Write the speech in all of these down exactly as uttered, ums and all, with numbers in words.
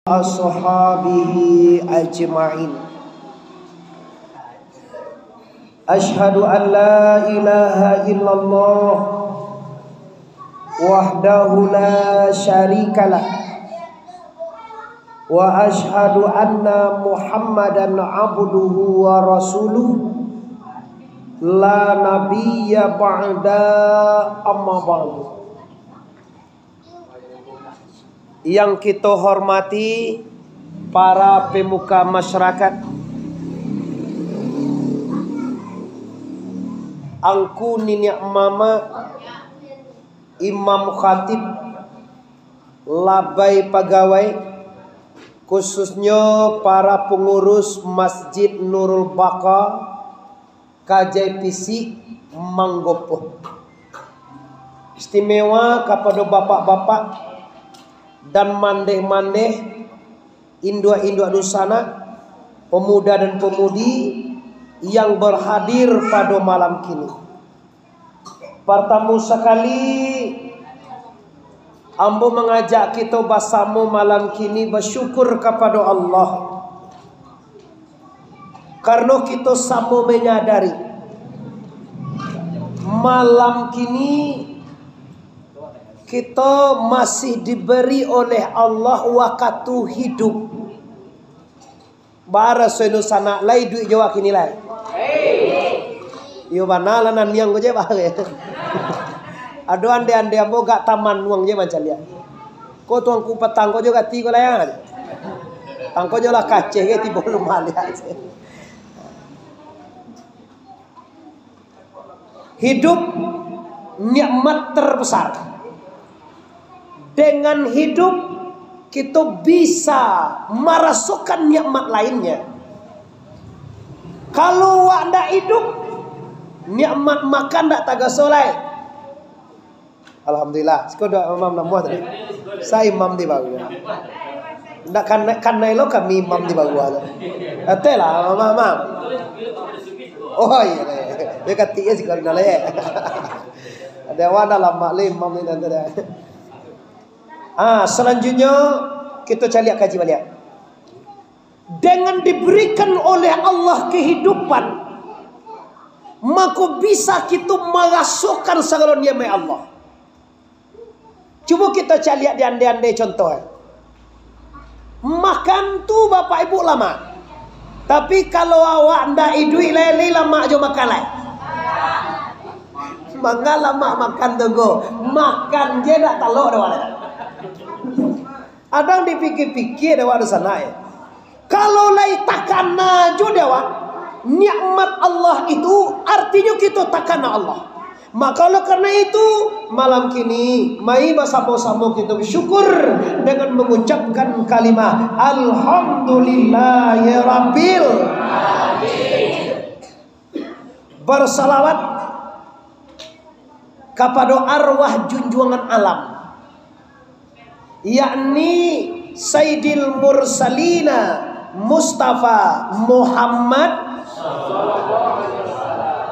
ashabihi ajma'in. Asyhadu an la ilaha illallah wahdahu la syarikalah, wa asyhadu anna Muhammadan abduhu wa rasuluh, la nabiyya ba'da, amma ba'du. Yang kito hormati para pemuka masyarakat, angku niniak mamak, imam khatib, labai pagawai, khususnyo para pangurus Masjid Nurul Baqa, K J P C Manggopoh. Istimewa kapado bapak-bapak dan mandeh-mandeh, induak-induak dunsanak, pemuda dan pemudi yang berhadir pado malam kini. Partamo sakali, ambo mangajak kito basamo malam kini basyukur kapado Allah. Karano kito samo manyadari, malam kini kito masih diberi oleh Allah wakatu hidup. Baraso ino sanak lai duik jo wak kini lai. Iyo bana lah naniang ko je bare. Ado ande-ande ambo gak taman nuang je mancaliak. Ko tuangku patang ko jo gati ko layang aja. Tangko jo lah kaceh ke tibo rumah liak. Hidup nikmat terbesar. Dengan hidup kito bisa marasokan nikmat lainnyo. Kalau wak ndak hidup, nikmat makan ndak tagaso lai. Alhamdulillah. Siko doa imam namuah tadi. Sa imam di bawah. Ndak kanai, kanai lo kami imam di bawah tu. Atai lah, imam, imam. Oh, iya, iya. Dia katik ya siko dah lah, ya. Ada awak dah lama lah imam ni nanti dah. Ah, selanjutnya kita cari kaji balik. Dengan diberikan oleh Allah kehidupan, mako bisa kito marasokan sagalo nikmat Allah. Cubo kito caliak di ande-ande contoh. Makan tu Bapak Ibu lamak. Tapi kalau awak ndak iduik lai, lai lamak jo makan lai. Manga lamak makan tu ko. Makan je ndak talok doh. Adang dipikia-pikia dek awak di sana, eh. Kalau lai takana jo dek awak, nikmat Allah itu artinyo kito takana Allah. Maka oleh karena itu, malam kini, mari basamo-samo kito bersyukur dengan mengucapkan kalimah, Alhamdulillahirabbil. Bersalawat kapado arwah junjuangan alam, yakni Sayyidil Mursalina Mustafa Muhammad.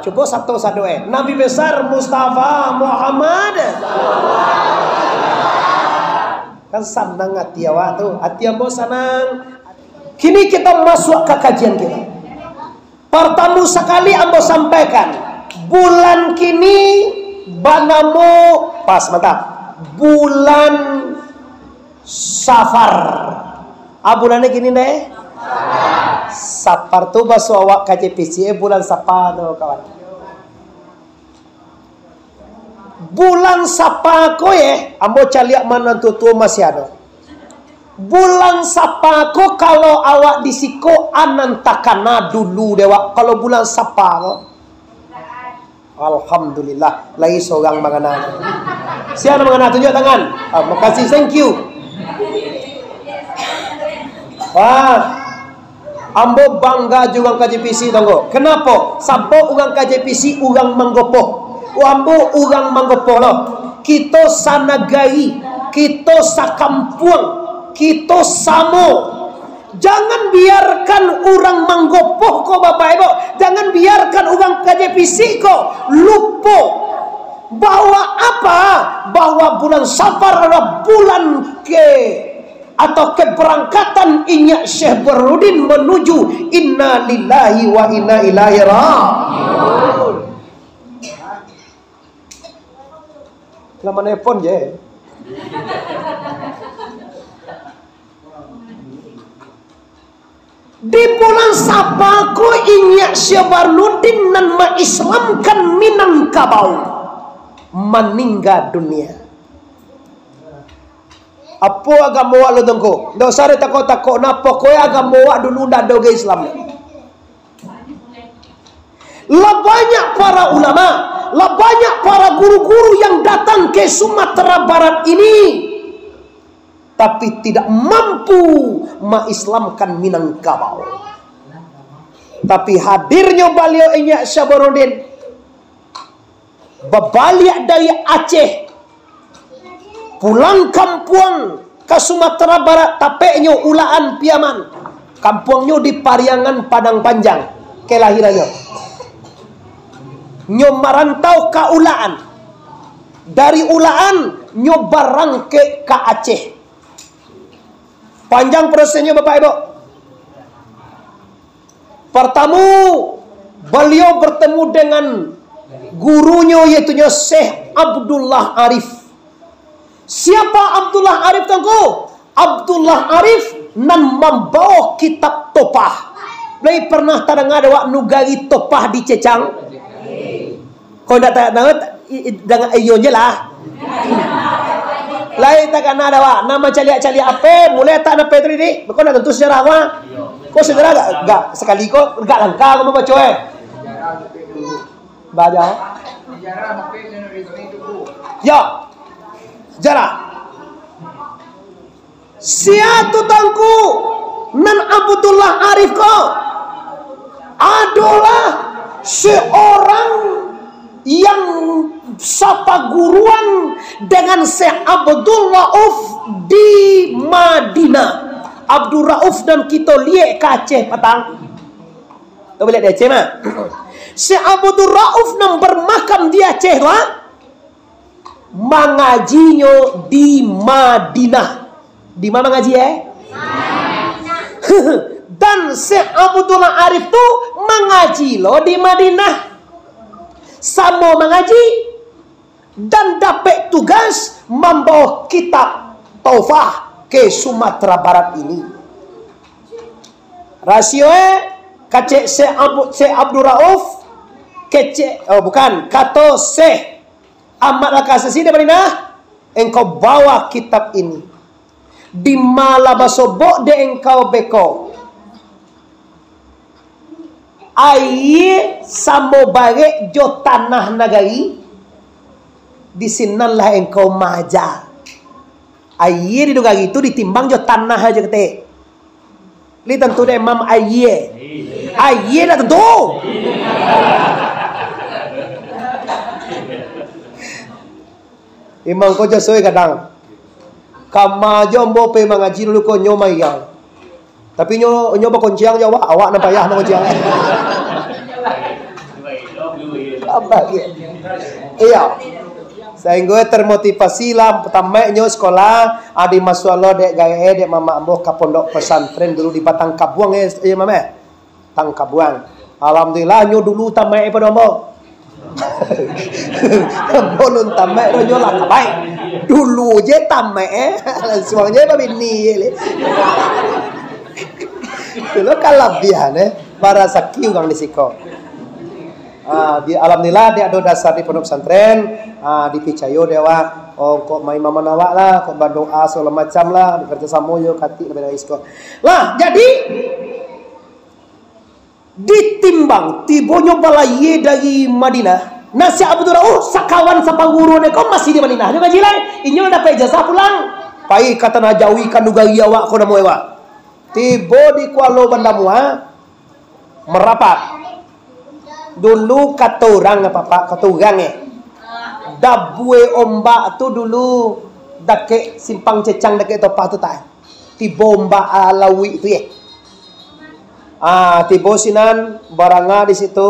Cubo sato sado, eh. Nabi Besar Mustafa Muhammad. Kan sanang ati awak tu. Ati ambo sanang. Kini kita masuk ke kajian kita. Partamo sakali ambo sampaikan, bulan kini banamo, pas, mantap, bulan Safar. Ah, bulan ni kini deh? Safar tu baso awak K J P C, eh, bulan Safar tu, kawan. Bulan Sapa ko, eh, ambo caliak ma nan tuo-tuo masih ado. Bulan Sapa ko, kalau awak di siko, a nan takana dulu dek awak, kalau bulan Sapa ko. Alhamdulillah, lai sorang mangana. Sia nan mangana, tunjuak tangan. Ah, makasih, thank you. Wah, ambo bangga jo urang K J P C, tonggo. Kenapo? Sabab urang K J P C urang Manggopoh. Ambo urang Manggopoh lo. Kito sanagari, kito sakampuang, kito samo. Jangan biarkan urang Manggopoh ko, Bapak Ibu, jangan biarkan urang K J P C ko lupo bahwa apa? Bahwa bulan Safar adalah bulan ke atau keberangkatan inyak Syekh Burhanuddin menuju inna lillahi wa inna ilaihi raji'un. Lah manelpon je. Di bulan Saba ko inyak Syekh Burhanuddin nan maislamkan Minangkabau maningga dunia. Apo agamo awak dulu, Tuangku? Ndak usah ditakok-takok, nah, pokoknyo agamo awak dulu ndak ado urang Islam. Lah banyak para ulama, lah banyak para guru-guru yang datang ke Sumatera Barat ini, tapi tidak mampu maislamkan Minangkabau. Tapi hadirnyo baliau inyak Syekh Burhanuddin, babaliak dari Aceh, pulang kampuang ka Sumatera Barat, tapeknyo Ulakan Piaman. Kampuangnyo di Pariangan Padang Panjang, kalahirannyo. Nyo marantau ka Ulakan. Dari Ulakan, nyo barangkek ka Aceh. Panjang prosesnyo, Bapak Ibu. Pertamo, baliau bertemu dengan gurunyo, yaitunyo Syekh Abdullah Arif. Siapa Abdullah Arif, Tuangku? Abdullah Arif nan mambawa kitab Tuhfah. Lai pernah tadanga dek awak nagari Tuhfah di Cecang? Kok ndak ta-, ta-, i-, i-, danga iyo je lah. Lai takana dek awak, nan mancaliak-caliak apo, mulai tak apo tadi, kok ndak tantu sejarah awak. Kok sejarah gak, gak sakali ko, gak langka ko mambaco, eh. Baca. Yo. Sejarah. Sia tu, Tuangku, nan Abdullah Arif ko adolah seorang yang sapaguruan dengan Syekh Abdul Rauf di Madinah. Abdul Rauf nan kito liek ka Aceh patang. Tu baliak di Aceh mah. Syekh Abdul Rauf nan bermakam di Aceh tu, ah, mangajinyo di Madinah. Di ma mangaji, eh? Dan Syekh Abdullah Arif tu mangaji lo di Madinah. Samo mangaji dan dapek tugas mambawa kitab Tuhfah ke Sumatera Barat ini. Rasio, eh, kecek Syekh Abu-, Syekh Abdul Rauf, kecek, oh, bukan, kato Syekh Ahmad Al-Kasasi dari Madinah, engkau bawa kitab ini. Di ma lah basobok dek engkau beko, aia samo barek jo tanah nagari, di sinan lah engkau maaja. Aia di nagari tu ditimbang jo tanah aja ketek. Lai tantu dek Imam aia. Aia dak tantu. Imam ko jasoi kadang. Kama jo ambo pai mangaji dulu ko nyo maiya. Tapi nyo, nyo bakonciang jo awak, awak nan payah bakonciang. Abah, iyo. Iyo. Sainggo termotivasi lah, tamaiknyo sekolah, adi masuak lo dek gaek, dek mamak ambo ka pondok pesantren dulu di Batang Kabuang, eh, iyo, Mam, eh? Batang Kabuang. Alhamdulillah, nyo dulu tamaik pado ambo. Ambo lun tamaik, nyo lah tamaik. Dulu je tamaik, eh. Langsuang je babini je, leh. Itulah kalabiahan, eh. Barasaki urang di siko. Ah, di, alhamdulillah, dek ado dasar di pondok pesantren, ah, dipicayo dek awak, oh, kok main maman awak lah, kok badoa sagalo macam lah, bekerja samo yo katik lebih dari siko. Lah, jadi, ditimbang, tibonyo balayia dari Madinah, Syekh Abdul Rauf, sakawan sapaguru ne ko masih di Madinah, nyo ngaji lai, inyo dapek ijazah pulang. Pai ka tanah jauah, ka nagari awak ko namo awak. Tibo di Kualo Banda Mua, marapat. Dulu kato urang, apak-apak, kato urang, eh, dabua ombak tu dulu dakek Simpang Cecang, dakek Tuhfah tu, tak? Tibo ombak, ah, lauik tu, eh. Ah, tibo sinan, baranga di situ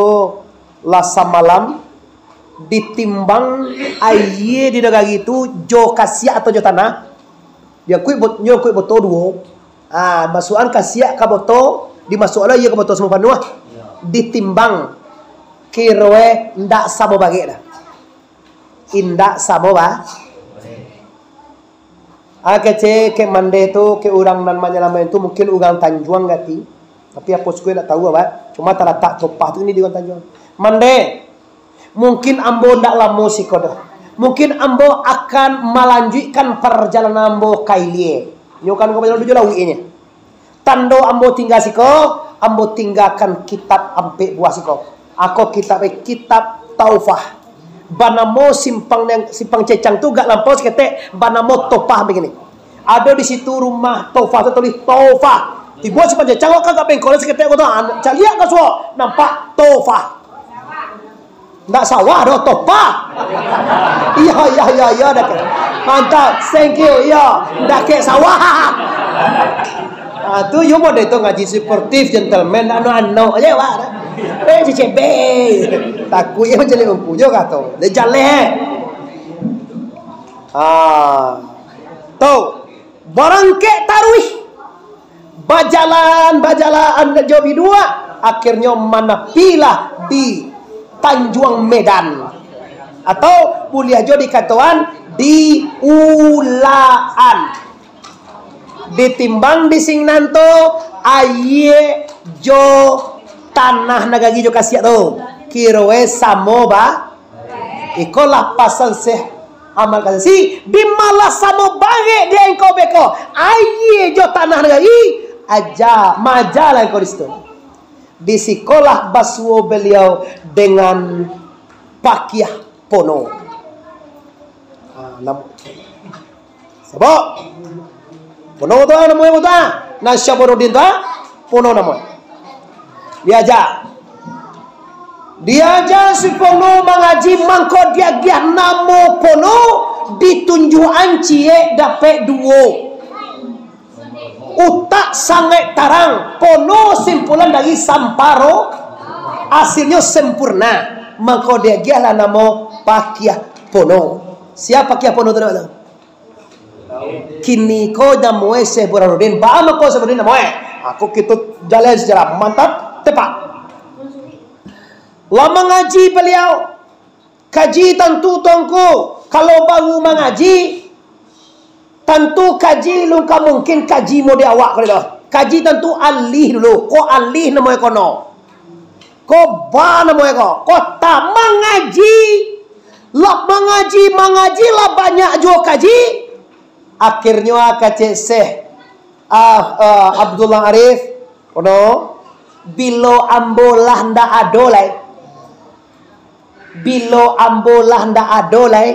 lah samalam, ditimbang aia di nagari tu jo kasiak atau jo tanah. Diangkuik bot-, nyo angkuik botol duo. Ah, masuakan kasiak ka botol, dimasuakan lah iyo ka botol samo panuah. Ditimbang, kiroe ndak samo barek dah. Indak samo ba-, ah, kecek, kek mande tu, kek urang nan manyalamaik tu mungkin urang Tanjuang gati. Tapi apo suko ndak tahu, Abah. Cuma talatak topah tu kini di urang Tanjuang. Mande, mungkin ambo ndak lamo siko doh. Mungkin ambo akan malanjuikkan parjalanan ambo ka ilie. Nyo kan ka bajalan tujuah lauik inyo. Tando ambo tingga siko, ambo tinggakan kitab ampek buah siko. Ako kitab, eh, kitab Taufah. Banamo simpang nan, simpang cecang tu gak lampau saketek, banamo Topah bagini. Ado di situ rumah Tofah, tatulih Tofah. Tibo simpang cecang, awak ka agak bengkok saketek ko tu, ah, caliak ka suok, nampak Tofah. Ndak sawah doh, Tofah. Iyo, iyo, iyo, iyo, dah ke. Mantap, thank you, iyo. Ndak kek sawah. Ah, tu yo model tu ngaji sportif, gentleman, anu-anu aja, wah. Eh, cecebe. Takut yo mancaliak ungku jo kato. Dia jaleh. Ah. Tu. Barangkek taruih. Bajalan, bajalan jo biduak, akhirnyo manapilah di Tanjuang Medan. Atau buliah jo dikatoan di Ulaan. Ditimbang di sinan tu, aia jo tanah nagari jo kasiak tu. Kiroe samo ba-, Ikolah pasan Syekh Ahmad Kasasi, di malah samo barek di engkau beko, aia jo tanah nagari, aja, majalah engkau di situ. Di sikolah basuo beliau dengan Pakiah Pono. Ah, nam-, Sabab Pono tu namonyo tu, ah. Nan Syabaruddin tu, ah, Pono namonyo. Diaja. Diaja si Pono mangaji, mangko diagiah namo Pono, ditunjuakan ciek dapek duo. Utak sangaik tarang, Pono simpulan dari samparo, asilnyo sempurna. Mangko diagiahlah namo Pakiah Pono. Sia Pakiah Pono tu namo tu? Kini ko namoe Syekh Burhanuddin. Baa mako Syekh Burhanuddin namoe? Ako kito jaleh sajarah. Mantap, tepat. Lah mangaji baliau. Kaji tantu Tuanku. Kalau baru mangaji, tantu kaji lun ka mungkin kaji model awak ko doh. Kaji tantu alih dulu. Ko alih namoe kono. Ko ba namoe ko, ko ta mangaji. Lah mangaji, mangaji, lah banyak juo kaji. Akhirnyo, ah, kecek Syekh, ah, ah, Abdullah Arif, kono, bilo ambo lah ndak ado lai. Bilo ambo lah ndak ado lai,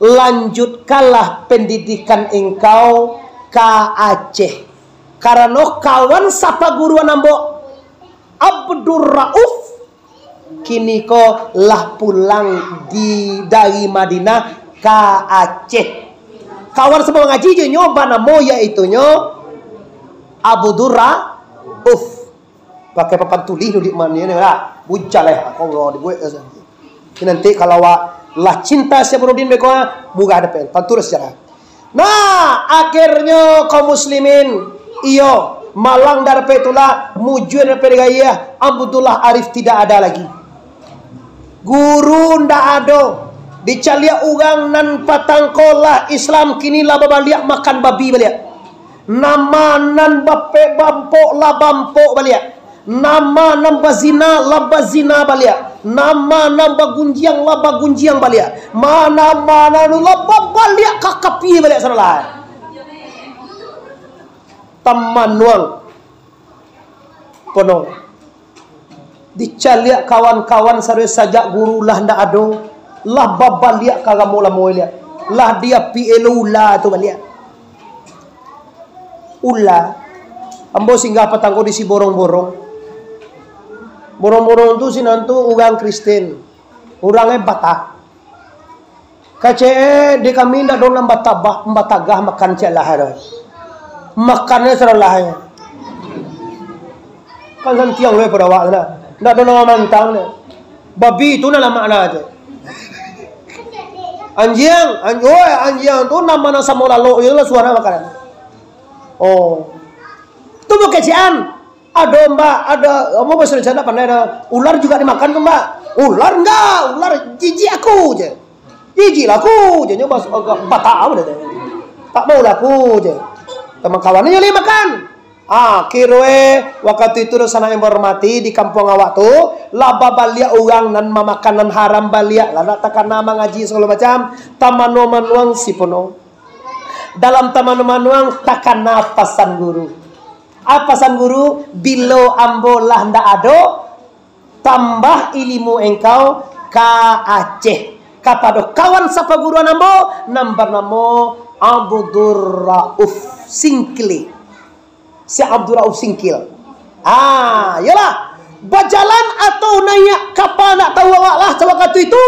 lanjutkanlah pendidikan engkau ka Aceh. Karano kawan sapaguruan ambo, Abdul Rauf, kini ko lah pulang di, dari Madinah ka Aceh. Kawan samo mangaji jo nyo banamo, yaitunyo Abdul Rauf. Pakai papan tulih tu di ma nyo lah. Bujaleh, Allah dibuek. Ini nanti kalau awak lah cinta Syekh Burhanuddin beko, murah dapek. Tantu lah sajarah. Nah, akhirnyo kaum muslimin, iyo, malang dapek tulah, mujua dapek digayah, Abdullah Arif tidak ada lagi. Guru ndak ado, dicaliak urang nan patang ko lah Islam, kini lah babaliak makan babi baliak. Nama nan bapek bampok lah bampok baliak. Nama nan bazina lah bazina baliak. Nama nan bagunjiang lah bagunjiang baliak. Mana-mana tu lah babaliak ka kapia baliak sadolah. Tamanuang Pono. Dicaliak kawan-kawan sarupo sajak guru lah ndak ado, lah babaliak ka agamo lamo liak. Lah diapiak elo ula tu baliak. Ula, ambo singgah patang ko di si Borong-Borong. Borong-Borong tu sinan tu urang Kristen, urangnyo Batak. Kecek e, di kami ndak ado nan batabah, batagah makan ciek lah tu. Makannyo sadolah e. Kan santiang lo pado awak tu lah. Ndak ado nan mamantang tu. Babi tu nan lamak lah tu. Anjiang, anj-, oi, anjiang tu namo nan samo lalok je lah suaro makanan. Oh. Tu bukecek an. Ado, Mbak, ado, ambo bahasa Indonesia ndak pandai doh. Ular juga dimakan tu, Mbak. Ular enggak, ular jijik aku je. Jijik lah aku je, nyo bahasa Batak apo dah. Tak mau lah aku je. Teman kawan ni nyali makan. Ah, kiroe wakatu itu, dunsanak yang berhormati, di kampuang awak tu, lah babaliak urang nan mamakan nan haram baliak, lah nak takana mangaji sagalo macam, tamano-manuang si Pono. Dalam tamano-manuang takana pasan guru. Ah, pasan guru, bilo ambo lah ndak ado, tambah ilimu engkau ka Aceh, kapado kawan sapaguruan ambo, nan banamo Abdurrauf Singkil. Si Abdurrauf Singkil. Ah, iyolah. Bajalan atau naiak kapa, ndak tahu awak lah, sawakatu itu.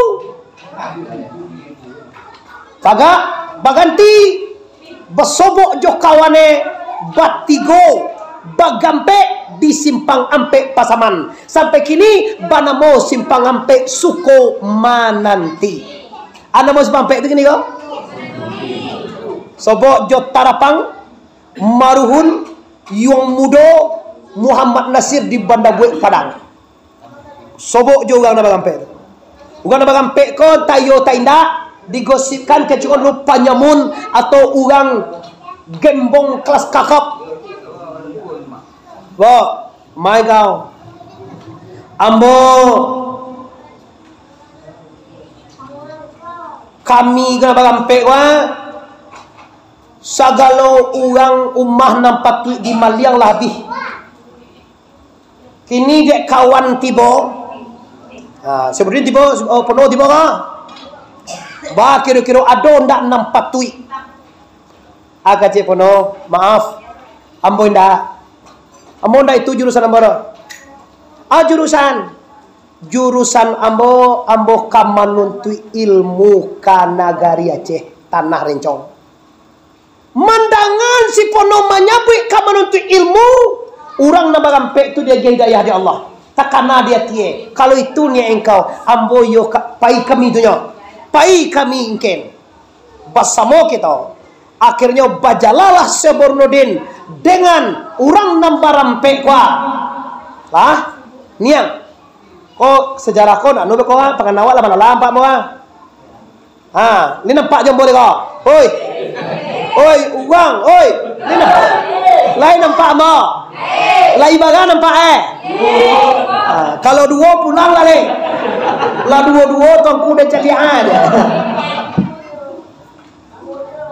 Kagak, baganti, basobok jo kawane, batigo, bagampek di Simpang Ampek Pasaman. Sampai kini banamo Simpang Ampek Suko Mananti. Ah, namo Simpang Ampek tu kini ko? Sobok jo Tarapang, Maruhun, Yuang Mudo, Muhammad Nasir di Banda Buek Padang. Sobok jo urang nan barampek tu. Urang nan barampek ko, entah iyo entah indak, digosipkan kecek urang panyamun atau urang gembong kelas kakap. Bo, mai kau. Ambo, kami ko nan barampek ko, sagalo urang umah nan patuik dimaliang lah abih. Kini dek kawan tibo. Ha, sabuliah tibo, oh, Pono tibo ka? Ba, kiro-kiro ado ndak nan patuik? Ah, kecek Pono, maaf. Ambo indak. Ambo indak itu jurusan ambo doh. Ah, jurusan. Jurusan ambo, ambo ka manuntuik ilmu ka nagari Aceh, tanah Rencong. Mandangan si Pono manyabuik ka manuntuik ilmu, urang nan barampek tu diagiah hidayah dek Allah. Takana di atie, kalau itu niat engkau, ambo iyo ka, pai kami tu nyo. Pai kami ingken. Basamo kito. Akhirnyo bajalanlah Syekh Burhanuddin dengan urang nan barampek ko. Lah, niang. Ko sejarah ko nak nu ko, panganawak lah balalah ampak mo. Ha, ni nampak jo ambo ko. Oi. Oi, urang, oi. Ni nampak. Lai nampak ambo? Lai bara nampak, eh? Ha, kalau duo pulang lah, lai. Lah duo-duo tongku dah caliak aja.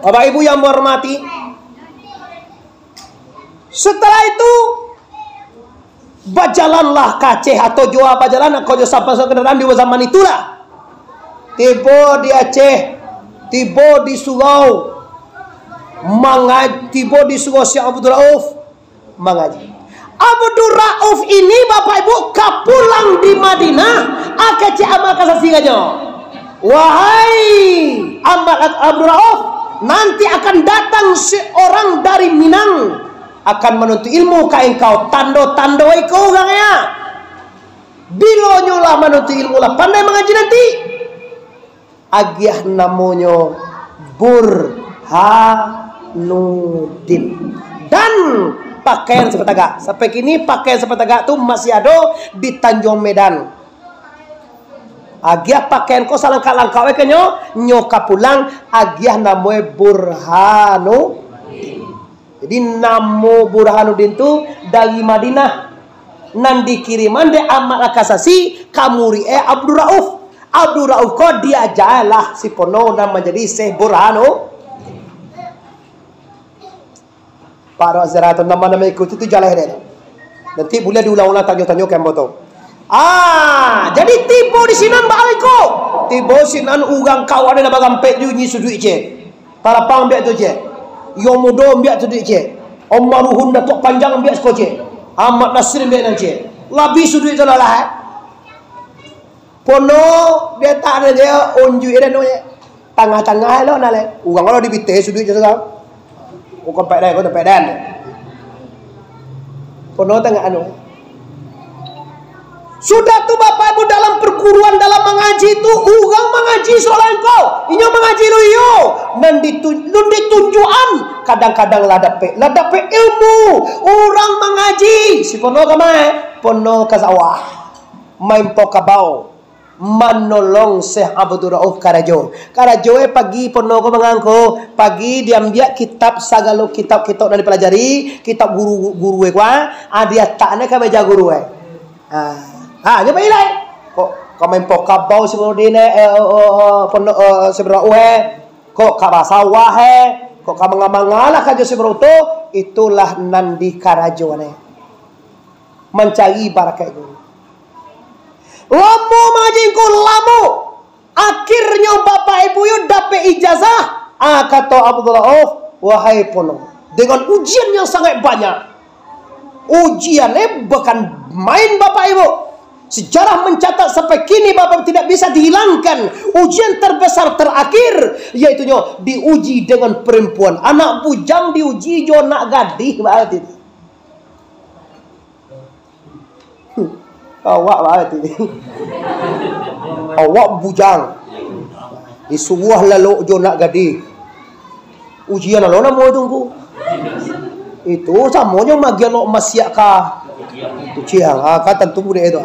Bapak Ibu yang menghormati, setelah itu, bajalanlah ka Aceh, atau juo bajalan, kok jo sampai kendaraan di zaman itulah. Tibo di Aceh, tibo di surau, manga-, tibo di surau Syekh Abdul Rauf, mangaji. Abdul Rauf ini, Bapak Ibu, ka pulang di Madinah, ah, kecek Amal Kasasi kanyo, "Wahai Amal Abdul Rauf, nanti akan datang seorang dari Minang, akan manuntut ilmu ka engkau, tando-tando iko urang ya. Bilonyo lah manuntut ilmu, lah pandai mangaji nanti, agiah namonyo Burhanuddin." Dan pakaian sapatagak. Sampai kini pakaian sapatagak tu masih ado di Tanjuang Medan. Agiah pakaian ko salangkak-langkak we ka nyo, nyo ka pulang, agiah namonyo Burhanuddin. Jadi, namo Burhanuddin tu dari Madinah, nan dikiriman dek Ahmad Al-Kasasi ka murid e Abdul Rauf. Abdul Rauf ko diajalah si Pono nan manjadi Syekh Burhanu. Pak Rawat Zara tu, nama-nama ikuti tu jaleh dek tu. Nanti buliah diulang-ulang tanyo-tanyo ka ambo tu. Ah, jadi tibo di sinan baa iko. Tibo sinan urang kawan nan barampek di unyi suduik cek. Tarapang ambiak tu, cek. Yo Mudo ambiak tu, cek. Om Maruhun Datuk Panjang ambiak siko, cek. Ahmad Nasir ambiak nan, cek. Labi suduik tu lah, lah, eh. Pono, dia tak ada dia, unjuik dia, no, cek. Tangah-tangah lo, nah, leh. Urang kalau di pitih suduik je, surang. Ko tampek den, ko tampek den. Pono tangah anu. Sudah tu, Bapak Ibu, dalam perguruan, dalam mangaji tu, urang mangaji Mangaji surang ko, inyo mangaji lu iyo. Nan ditu-, nan ditunjuakan, kadang-kadang lah dapek, lah dapek ilmu. Urang mangaji, si pono ka ma, eh? Pono ka sawah. Main po kabau. Manolong Syekh Abdul Rauf karajo. Karajo, eh, pagi pono ko mangangko, pagi diambiak kitab, sagalo kitab-kitab nan dipelajari, kitab guru, guru, eh, ko, ah, diatak ne ka meja guru, eh. Ah, ha, nyo pai lai. Kok ka main po kabau si pono di ne, eh, eh, eh, eh, pono, eh, si Abdul Rauf, eh. Kok ka basawah, eh. Kok ka manga-manga lah karajo si Abdul Rauf tu, itulah nan dikarajo ne. Mancari barakaik guru. Lamo mangaji ko, lamo. Akhirnyo bapak ibu yo dapek ijazah. Ah, kato Abdul Rauf, wahai pono, dengan ujian yang sangat banyak. Ujian, eh, bukan main, bapak ibu. Sejarah mencatat sampai kini, bapak ibu, tidak bisa dihilangkan. Ujian terbesar terakhir, yaitunyo diuji dengan perempuan. Anak bujang diuji jo anak gadih, bapak ibu. Awak lah tu. Awak bujang. Disuruah lalok jo anak gadih. Ujian alo namo tu, Ngku? Itu samonyo magian lok masiak ka kuciang. Ha, kan tantu budak itu.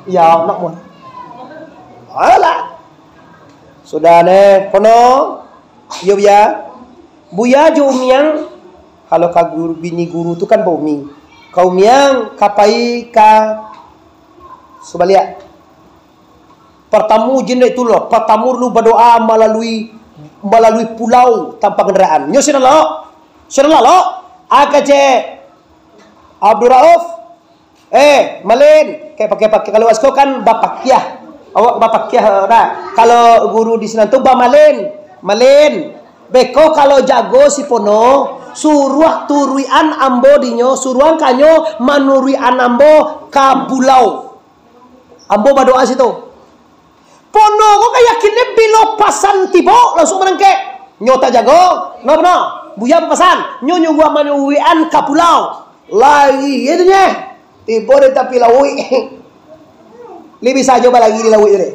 Ya, nak muat. Alah. Sudah ne, pono. Iyo, Buya. Buya jo Umiang, kalau ka guru, bini guru tu kan baumi. Ka Umiang, ka pai ka subaliak. Partamo jin dek tu lo, partamo dulu badoa malalui, malalui pulau tanpa kandaraan. Nyo sinan lo, sinan lo, lo. Aka cek Abdul Rauf, Eh, Malin, kayak pakai-pakai, kalau wasko kan bapakiah. Awak bapakiah, nah. Kalau guru di sinan tu bamalin. Malin, beko kalau jago si Pono, suruah turuikan ambo dinyo, suruah kanyo manuruikan ambo ka pulau. Ambo badoa situ. Pono ko ka yakin dek, bilo pasan tibo, langsuang manangkek. Nyo tak jago, no, no. Buya bapasan, nyo nyuruah manuruikan ka pulau. Lari je tu nyo. Tibo di tapi lauik. Lai bisa jo balari di lauik tu deh.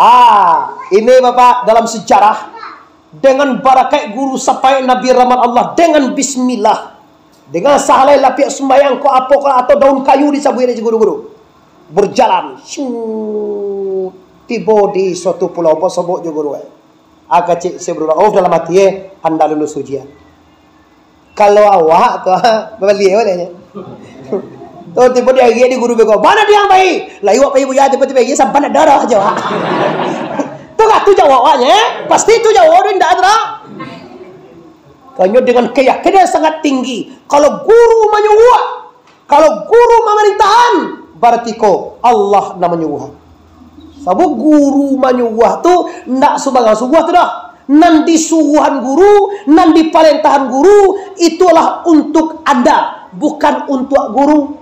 Ah, ini Bapak, dalam sejarah, dengan barakaik guru sapaik Nabi rahmat Allah, dengan bismillah, dengan sahalai lapiak sumbayang ko apo ko atau daun kayu disabuik dek guru-guru. Berjalan, syuut, tibo di suatu pulau, basobok jo guru, eh. Aka cek Syekh Abdul Rauf dalam ati, eh, andak lulus ujian. Kalau awak tu, babaliak baliknyo. Tu tibo di ari di guru beko, "Bana diang pai?" Lai awak pai, Buya, tibo-tibo ari sampan nak darah jo awak. Tu lah tu jawab awaknyo, eh? Pasti tu jawab tu, indak tu dah. Kanyo dengan keyakinan sangat tinggi, kalau guru manyuruah, kalau guru mamarintahan, barati ko Allah nan manyuruah. Sabab guru manyuruah tu ndak subarang suruah tu doh. Nan disuruahan guru, nan diparintahan guru, itu alah untuak anda, bukan untuak guru.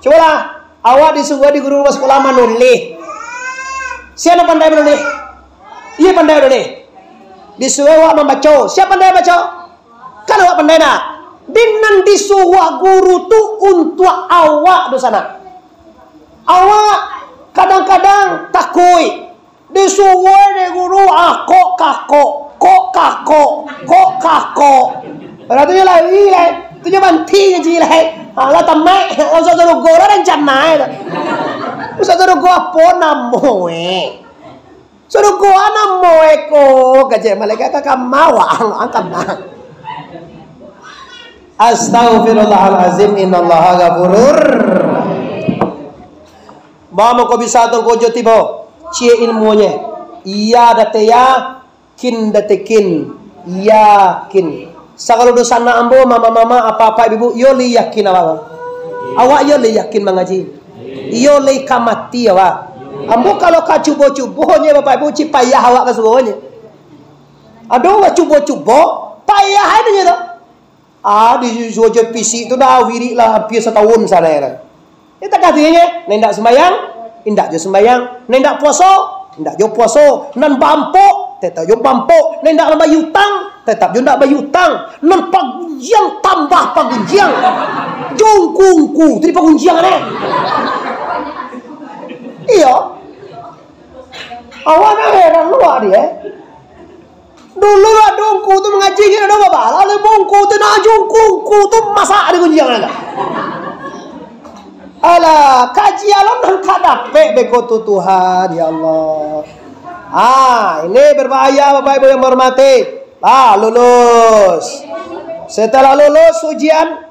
Cubolah, awak disuruah di guru rumah sakolah manulih. Sia nan pandai manulih? Iyo pandai manulih. Disuruah awak mambaco. Sia pandai baco? Kan awak pandai nak? Di nan disuruah guru tu untuak awak tu sanak. Awak kadang-kadang takuik. Disuruah dek guru, ah, kok kakok, kok kakok, kok kakok. Lah tu nyo lari lai. Tu nyo banti ngaji lai. Ha, lah tamaik, lah sudah rugo lah rencana tu. Sudah rugo apo namo, eh? Surugo namo eko, kecek malaikat ka kama, wah, ang, ang kama. Astaghfirullahalazim, innallaha ghafurur. Ba mako bisa tu kojo tibo, ciek ilmunye. Iya date ya, kin date kin, yakin. Sagalo dunsanak ambo, mama-mama, apak-apak, ibu-ibu, iyo lai yakin awak, Bang? Awak iyo lai yakin mangaji? Iyo lai ka mati awak? Ambo kalau ka cubo-cubo nyo, Bapak Ibu, cik payah awak ka suruah nyo. Ado urang cubo-cubo, payah ai nyo tu. Ah, di suruah jo fisik tu dah wirik lah hampir satahun sanai lah. Indak ka tu inyo, nan indak sumbayang, indak jo sumbayang, nan indak puaso, indak jo puaso, nan baampok, tetap jo baampok, nan indak mambayia utang, tetap jo indak bayia utang, nan pagunjiang tambah pagunjiang, jungkung Ku, tu di pagunjiang, eh. Iyo. Awak nak heran lo, Adi, eh. Dulu ado ungku tu mangaji, kiro ado babala, lalu ungku tu nak aju ungku, ungku tu masak di gunjiang tu. Alah, kaji alun nan ka dapek beko tu, Tuhan, ya Allah. Ah, ini berbahaya, Bapak Ibu yang menghormati. Ah, lulus. Setelah lulus ujian,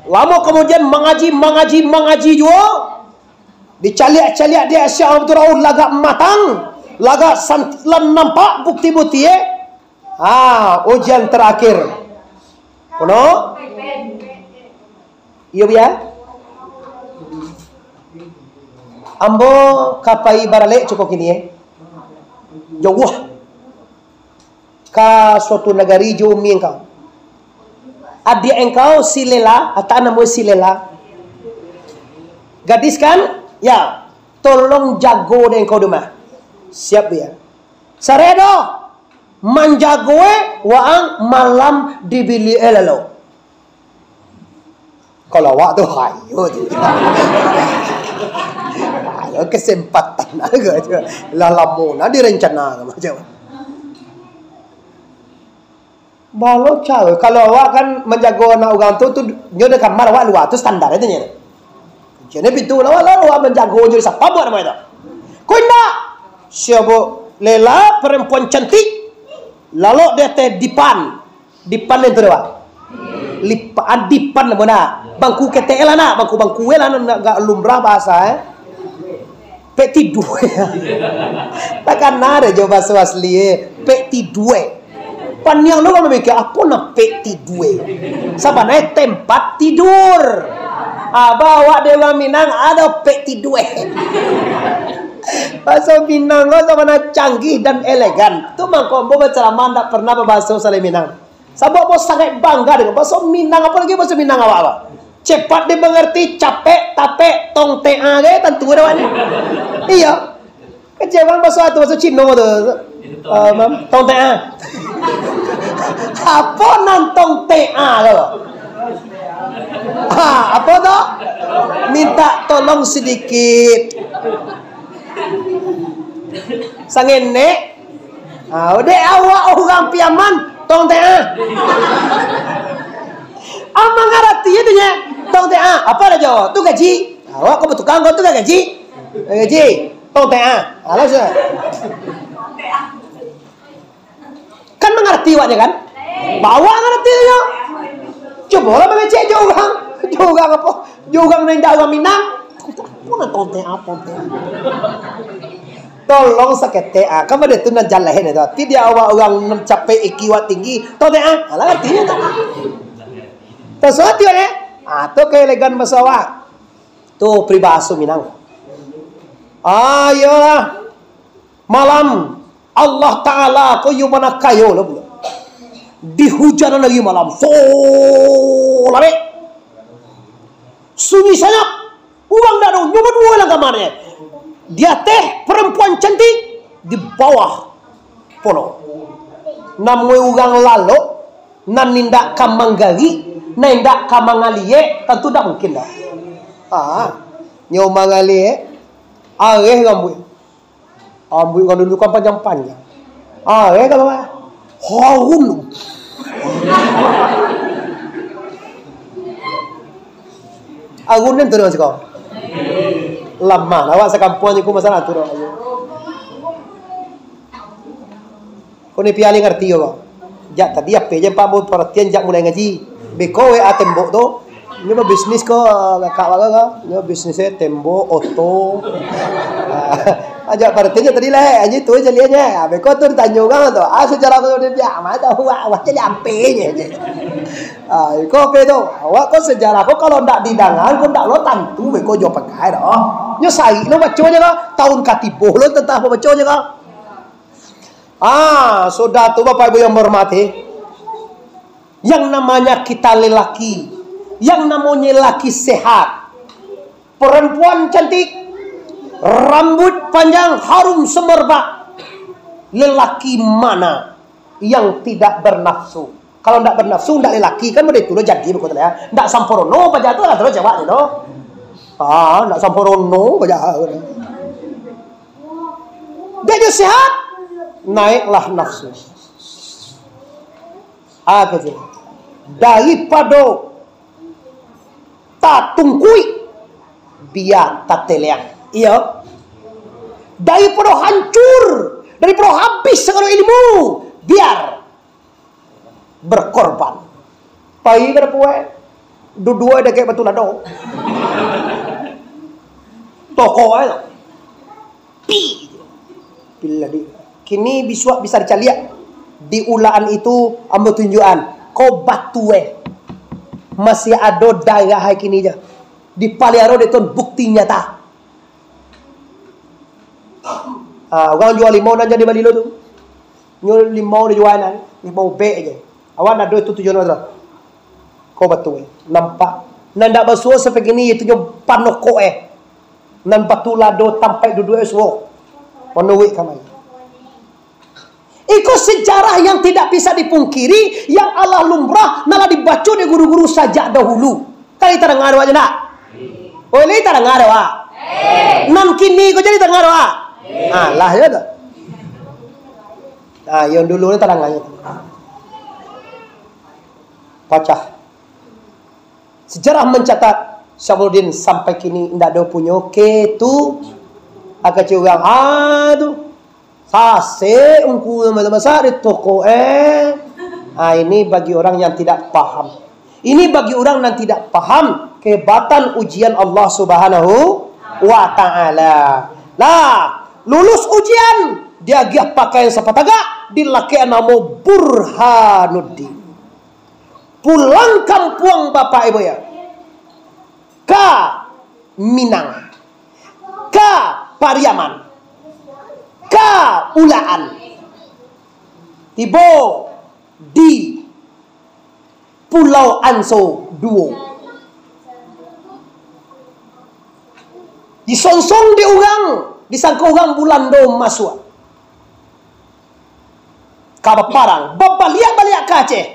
lamo kemudian mangaji, mangaji, mangaji juo. Dicaliak-caliak di Asia Abdul Rauf lagak matang, lagak san-, lah nampak bukti-bukti, eh. Ha, ujian terakhir. Kono? Iyo, Bia. Ambo ka pai baralek cuko kini, eh. Jauah. Ka suatu nagari jo umi engkau. Adiak engkau si Lela, atak namo si Lela. Gadis kan? Ya. Tolong jago dek engkau di rumah. Siap, Bia. Saredo manjago, eh, waang malam di biliak, eh, lalo. Kalau awak tu, hayo tu. Hayo kesempatan aja tu. Lah lamo nah direncana macam. Balo caro, kalau awak kan manjago anak urang tu, tu nyo di kamar, awak lua, tu standar itu nyo. Jadi pintu lawa-lawa manjago jo di sapa buat namo itu. Ko indak. Sia Lela, perempuan cantik. Lalok di ateh dipan. Dipan itu dah. Lipa-, ah, dipan namo nak. Bangku ketek lah nak. Bangku-bangku lah nak, nak agak lumrah bahasa, eh. Pek tidua. Takana dah jo bahaso asli, eh. Pek tidua. Paniang lo mamikir, apo nan pek tidua? Sabananyo tempat tidur. Abah awak di urang Minang ado pek tidua. Bahaso Minang ko sabananyo canggih dan elegan. Tu mangko ambo bacaramah ndak pernah babahaso salain Minang. Sabab ambo sangaik bangga dengan bahaso Minang, apo lai bahaso Minang awak ko. Cepat dimengerti, capek, tapek, tong tea ge tantu ado awak ni. Iyo. Kecek urang baso tu, baso Cino tu. Ah, mam, tong tea. Apo nan tong tea tu? Ha, apo tu? Minta tolong sedikit. Sangenek. Ha, dek awak urang Piaman, tong tea. Aman ngarati tu nyo. Tong tea. Apo dah jo? Tu gaji. Awak ko batukang ko tu kan gaji. Gaji. Tong tea. Alah sudah. Kan mangarati awaknyo kan? Bawa ngarati tu nyo. Cubolah mangecek jo urang. Jo urang apo? Jo urang nan indak urang Minang. Apo nan tong tea, tong tea? Tolong saketek, ah, kan bana tu nan jaleh tu. Tapi di awak urang nan capek iki awak tinggi, tong tea. Alah ngarati nyo tu. Tasuah tu, eh? Ah, tu kaelegan baso awak. Tu pribahaso Minang. Ah, iyolah. Malam Allah Ta'ala ko iyo bana kayo lah pulo. Dihujanan lagi malam. So, labek. Sunyi sanyap. Urang dak ado. Nyo baduo dalam kamarnyo. Di ateh perempuan cantik, di bawah pono. Namuah urang lalok, nan indak ka manggarik, nan indak ka mangaliek, tantu dak mungkin dah. Ah, nyo mangaliek, areh rambuik. Rambuik urang dulu kan panjang-panjang. Areh ka bawah. Harun. Harun nan tu dah masih kau. Lama lah awak sakampuang je ku masalah tu dah. Ko ni piali ngarti ko. Jak tadi apo je Pak ambo paratian jak mulai ngaji. Beko W A tembok tu. Nyo babisnis ko, kakak awak ko. Nyo bisnisnyo tembok, oto. Ajak paratian je tadi lah, eh. Anji tu je liek je. Ah, beko tu ditanyo urang tu. Ah, sejarah ko dia biak mah tu. Awak, awak jadi ape je. Ah, ko ape tu? Awak ko sejarah ko kalau ndak didangar, ko ndak lo tantu beko jo pakai doh. Nyo sarik lo baco je ko. Tahun katibo lo tantang apo baco je ko. Ah, sudah tu, Bapak Ibu yang menghormati, yang namanya kita lelaki, yang namanya lelaki sehat, perempuan cantik, rambut panjang, harum semerbak, lelaki mana yang tidak bernafsu? Kalau ndak banafsu, ndak lelaki, kan model itu lo jadi, bukan lah, ya. Ndak sampurno paja tu lah, terus jawab tu. Ah, ndak sampurno paja. Dia je sehat, naiklah nafsu. Ah, kecil. Daripado tatungkuik, bia tateleang. Iyo. Daripado hancur, daripado habis sagalo ilmu, biar berkorban. Pai ka dapua, duduak dakek batu lado. Toko ai tu. Pi. Piladi. Kini bisuak bisa dicaliak. Di ulaan itu ambo tunjuakan. Ko batu eh. Masih ado darah ai kini je. Dipaliaro dek Tuhan, bukti nyata. Ah, urang jua limau nan jadi bali lo tu. Nyo limau dijual nan, limau bek je. Awak ndak ado itu tujuan awak tu. Ko batu eh. Nampak. Nan ndak basuo sampai kini itu nyo panokok eh. Nan batu lado tampek duduak eh suo. Manuruik kamari. Iko sejarah yang tidak bisa dipungkiri, yang alah lumrah, nan lah dibaco dek guru-guru sajak dahulu. Kan kita dengar awak je ndak? Oh, ini kita dengar awak. Nan kini ko jadi dengar awak. Alah, ya tak? Ah, yang dulu ni terang aja. Pacah. Sejarah mencatat, Syamsuddin sampai kini indak ado punyo ketu. Aka curang, ah, tu. Sasek ungku masak di toko, eh. Ah, ini bagi orang yang tidak paham. Ini bagi orang yang tidak paham kehebatan ujian Allah Subhanahu wa Ta'ala. Nah, lulus ujian, diagiah pakaian sapatagak, dilakek namo Burhanuddin. Pulang kampuang bapak ibu ya, ka Minang, ka Pariaman, ka Ulaan, tibo di Pulau Anso duo. Disongsong dek urang, disangko urang Bulando masuak ka baparang, babaliak-baliak ka Aceh,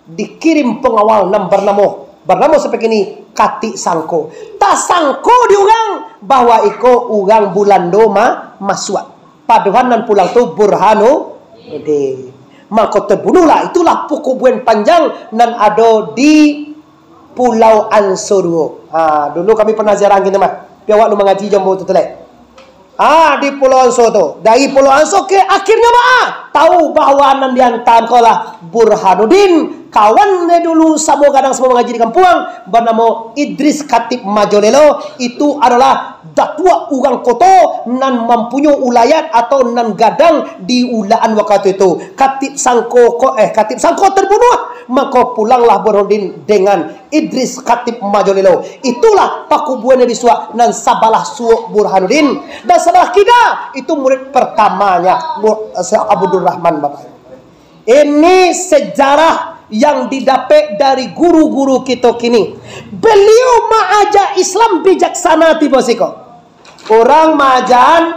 dikirim pangawal nan barnamo, barnamo sampai kini Katik Sangko. Tasangko di urang bahwa iko urang Bulando ma-, masuak. Padohan nan pulang tu Burhanuddin. Mako terbunuhlah, itulah pakuburan panjang nan ado di Pulau Anso duo. Ha, dulu kami pernah ziarah kini mah. Tapi awak lu mangaji jo ambo tu, tu lai. Ah, di Pulau Anso tu. Dari Pulau Anso ke akhirnya mah, ah, tahu bahwa nan diantaan ko lah Burhanuddin, kawan dia dulu samo gadang samo mangaji di kampuang, bernamo Idris Khatib Majolelo, itu adalah datuak urang koto nan mampunyoi ulayat atau nan gadang di Ulaan wakatu itu. Khatib Sangko ko, eh, Khatib Sangko terbunuh, mako pulanglah Burhanuddin dengan Idris Khatib Majolelo. Itulah pakuburan di suok nan sabalah suok Burhanuddin, dan sabalah kida itu murid pertamanya, Bu-, Syekh Abdul Rahman Bapak. Ini sejarah yang didapat dari guru-guru kita kini. Beliau maaja Islam bijaksana tibo siko. Orang maaja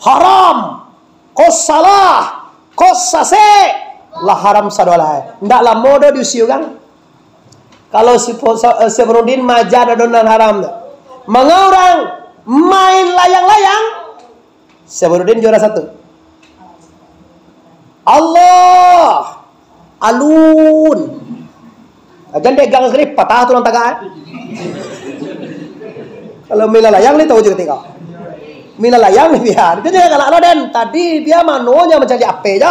haram, ko salah, ko sasek, lah haram sadolah. Ndak lamo doh diusia urang. Kalau si po-, sa-, eh, si Burhanuddin maaja ado nan haram tu. Manga urang main layang-layang, si Burhanuddin juara satu. Allah, alun. Jan dek gang sekali, patah tulang tagak, eh. Kalau main layang ni tahu je ketika. Main layang ni dia. Dia je galak lah, Den. Tadi dia manonya mancari ape je.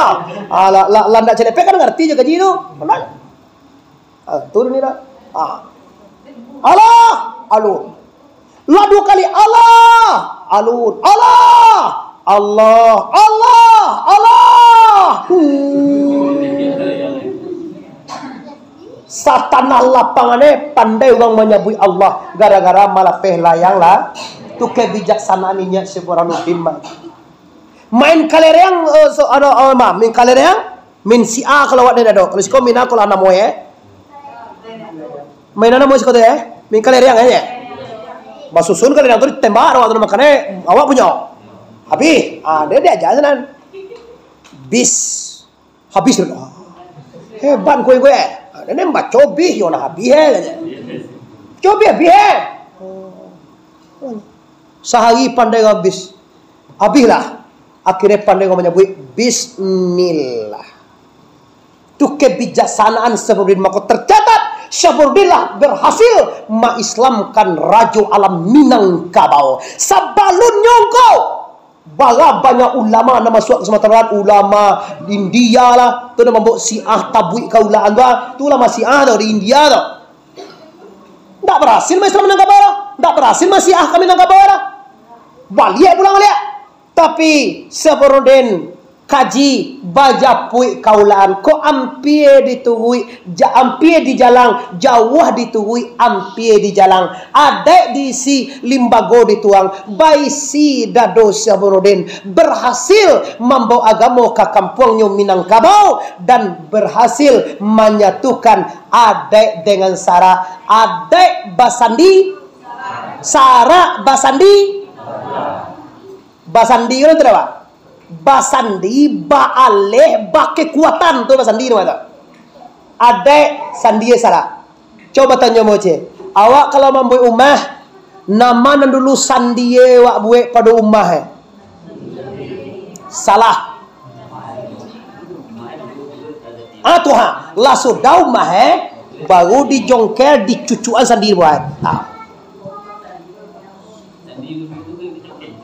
Ah, lah, lah, lah ndak celepek kan ngerti je gaji tu. Benar? Ah, turun ni dah. Ah. Allah, alun. Lah duo kali, Allah, alun. Allah, Allah, Allah, Allah. Hmm. Satanah lapangan eh, pandai urang manyabuik Allah gara-gara malapeh layang lah. Tu kebijaksanaan inyo si Burhanuddin mah. Main kalereang, eh, so, ado, eh, mah, main kalereang, main si A kalau awak ni ado. Kalau siko main A kalau anam we, eh. Main anam we siko tu, eh. Main kalereang, eh. Basusun kalereang tu ditembak, awak tu makan, eh. Awak punyo. Habis. Ah, dia diaja sanan. Bis. Habis tu. Ah. Hebat kue-kue. Nenek baco bih, yo nah habih, eh, katanya. Baco bih, habih, eh. Sahari pandai habis. Habislah. Akhirnya pandai manyabuik bismillah. Tu kebijaksanaan Syekh Burhanuddin. Mako tercatat, Syekh Burhanuddin lah berhasil maislamkan Rajo Alam Minangkabau. Sabalunnyo ko, bara banyak ulama nan masuak ka Sumatera Barat, ulama India lah, tu nan mambuek Syiah tabuik kaulaan tu, ah. Tu ulama Syiah tu di India tu. Ndak berhasil maislam Minangkabau lah. Ndak berhasil maisiah ka Minangkabau lah. Baliak pulang baliak. Tapi Syekh Burhanuddin kaji bajapuik kaulaan, kok ampia dituruik, ja-, ampia dijalang, jauah dituruik, ampia dijalang. Adaik diisi, limbago dituang, baisi dado Syekh Burhanuddin, berhasil mambawa agamo ka kampuangnyo Minangkabau, dan berhasil manyatukan adaik dengan sarak. Adaik basandi, sarak basandi. Basandi kan tu, Pak? Basandi, baaleh, bakekuatan tu basandi namanya tu. Adaik, sandi, sarak. Cubo tanyo mo, Cik. Awak kalau mambuek umah, nama nan dulu sandi awak buek pado umah, eh? Salah. Ah, tu ha. Lah sudah umah, eh? Baru dijongkel, dicucuan sandi buek. Ah.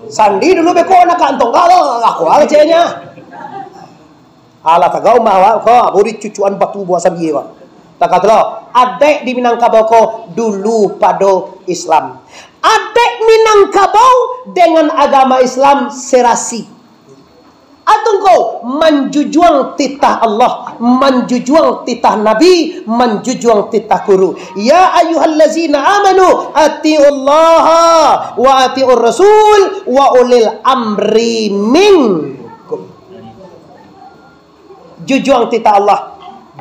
Sandi dulu beko nak kantong kalau aku aja nya. Alah tagak umah awak ko, buri cucuan batu buah sandi ko. Takah tu lo, adaik di Minangkabau ko dulu pado Islam. Adaik Minangkabau dengan agama Islam serasi. Atungko manjujuang titah Allah, manjujuang titah Nabi, manjujuang titah guru. Ya ayyuhallazina amanu atiullaha wa atiur rasul wa ulil amri minkum. Jujuang titah Allah,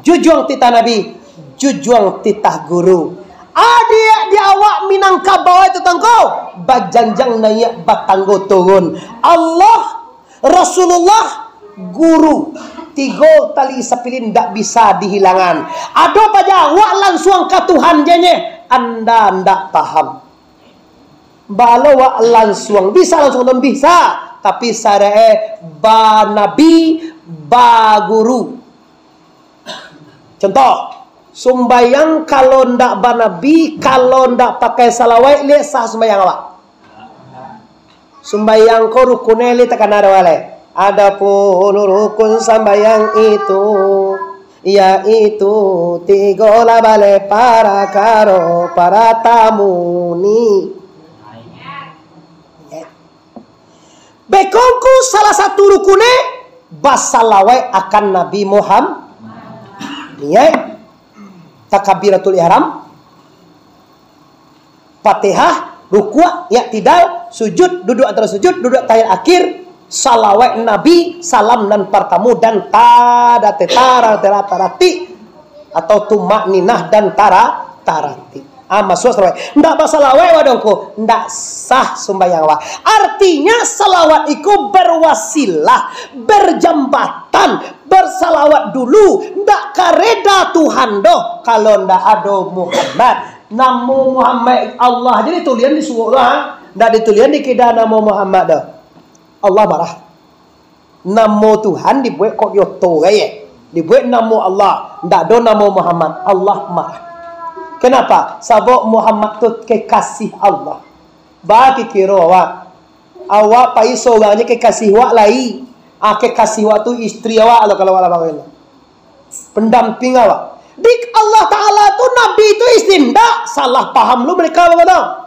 jujuang titah Nabi, jujuang titah guru. Adiak di awak Minangkabau itu tongko, bajanjang naiak, batanggo turun. Allah, Rasulullah, guru. Tigo tali sapilin ndak bisa dihilangan. Ado paja awak lansuang ka Tuhan je nye, anda ndak paham. Balo wak lansuang, bisa lansuang tu bisa, tapi sarae banabi, baguru. Contoh, sumbayang kalau ndak banabi, kalau ndak pakai salawat, lai sah sumbayang awak. Sumbayang ko rukunnya lai takana doa lai. Adapun rukun sambayang itu, yaitu tigo lah baleh parakaro, paratamu ni. Bekongku salah satu rukunnya, basalawat akan Nabi Muhammad. Niat, takabiratul ihram, Fatihah, rukuk, iktidal, sujud, duduk antara sujud, duduk tahiyat akhir, salawat Nabi, salam nan partamo, dan tada tetara tera tarati, atau tumakninah dan tara tarati. Ah, masuak salawat. Ndak basalawat, wadongku, ndak sah sumbayang awak. Artinya, salawat iko berwasilah, berjambatan, bersalawat dulu. Ndak kareda Tuhan doh, kalau ndak ado Muhammad. Namo Muhammad Allah je ditulian di suwok tu, ha? Ndak ditulian di kida namo Muhammad doh. Allah marah. Namo Tuhan dibuek kok di oto, gaya. Dibuek namo Allah, ndak ado namo Muhammad. Allah marah. Kenapa? Sabab Muhammad tu kekasih Allah. Baki kiro awak. Awak pai sorang je kekasih awak lai. Ah, kekasih awak tu istri awak lo kalau awak lah bawel. Pendamping awak. Di Allah Ta'ala tu Nabi tu istri, ndak, salah paham lu mereka bagaimana?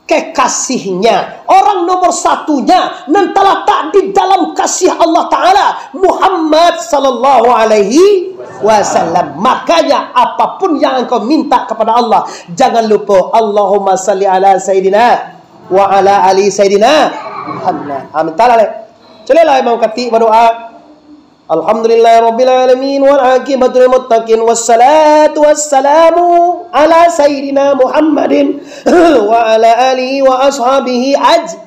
Kekasihnya, orang nomor satunya, nan talatak di dalam kasih Allah Ta'ala, Muhammad sallallahu alaihi wasallam. Makanya, apapun yang engkau minta kepada Allah, jangan lupa, Allahumma salli ala Sayyidina wa ala ali Sayyidina Muhammad. Amin. Tala, le. Celilah imam katik berdoa. Alhamdulillahirabbil alamin, wal aqibatu lil muttaqin, wassalatu wassalamu ala sayyidina Muhammadin wa ala alihi wa ashabihi aj-,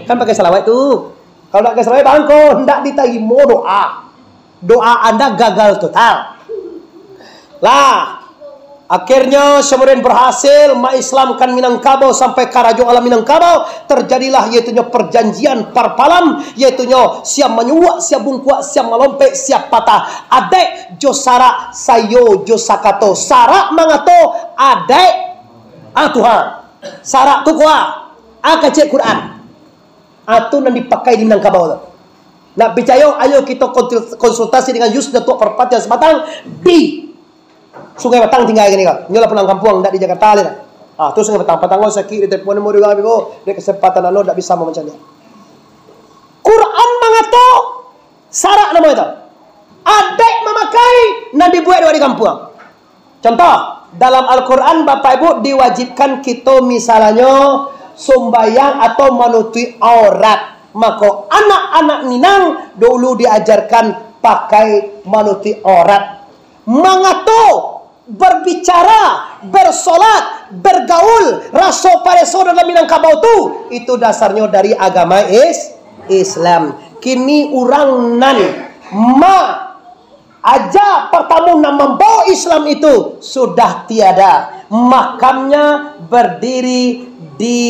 kan pakai salawat tu. Kalau ndak pakai salawat, bangko, ndak ditarimo doa. Doa anda gagal total. Lah, akhirnyo Syamsuddin berhasil maislamkan Minangkabau sampai karajo alam Minangkabau, terjadilah yaitunyo perjanjian Parpalam, yaitunyo siap manyuwak, siap bungkuak, siap malompek, siap patah. Adaik jo sarak, sayo jo sakato. Sarak mangato, adaik, ah, Tuhan. Sarak tu kuwa, ah, kecek Quran. Ah, tu nan dipakai di Minangkabau tu. Nak picayo, ayo kito konsul-, konsultasi dengan Yus Datuak Parpatiah Sabatang di Sungai Batang tingga kini ko. Nyo lah pulang kampuang, ndak di Jakarta lai lah. Ah, tu Sungai Batang. Patang ko sakik, di telepon mo dulu, dek kesempatan anu ndak bisa mamancang dia. Quran mangato, sarak namo itu. Adaik mamakai nan dibuek dek di kampuang. Contoh, dalam Al-Quran, Bapak Ibu, diwajibkan kito misalnyo sumbayang atau manutuik aurat. Mako, anak-anak Minang dulu diajarkan pakai manutuik aurat. Mangato, berbicara, bersolat, bergaul, raso pareso dalam Minangkabau tu, itu dasarnyo dari agama is-, Islam. Kini urang nan ma-, aja partamo nan mambawa Islam itu sudah tiada. Makamnya berdiri di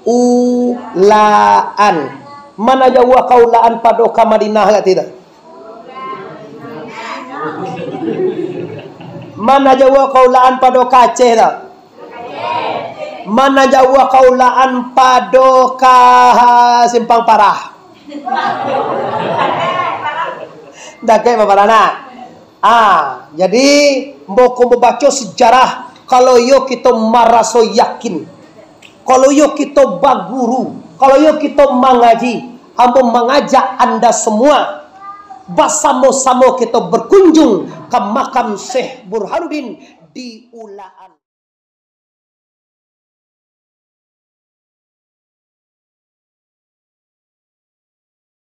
Ulaan. Mana jauah ka Ulaan pado ka Madinah, kata itu? Mana jauah ka Ulaan pado ka Aceh tu? Mana jauah ka Ulaan pado ka Simpang Parah? Dakek baparana. Ah, jadi, mbok ko mambaco sejarah, kalau iyo kito maraso yakin, kalau iyo kito baguru, kalau iyo kito mangaji, ambo mangajak anda semua basamo-samo kito berkunjung ka makam Syekh Burhanuddin di Ulaan.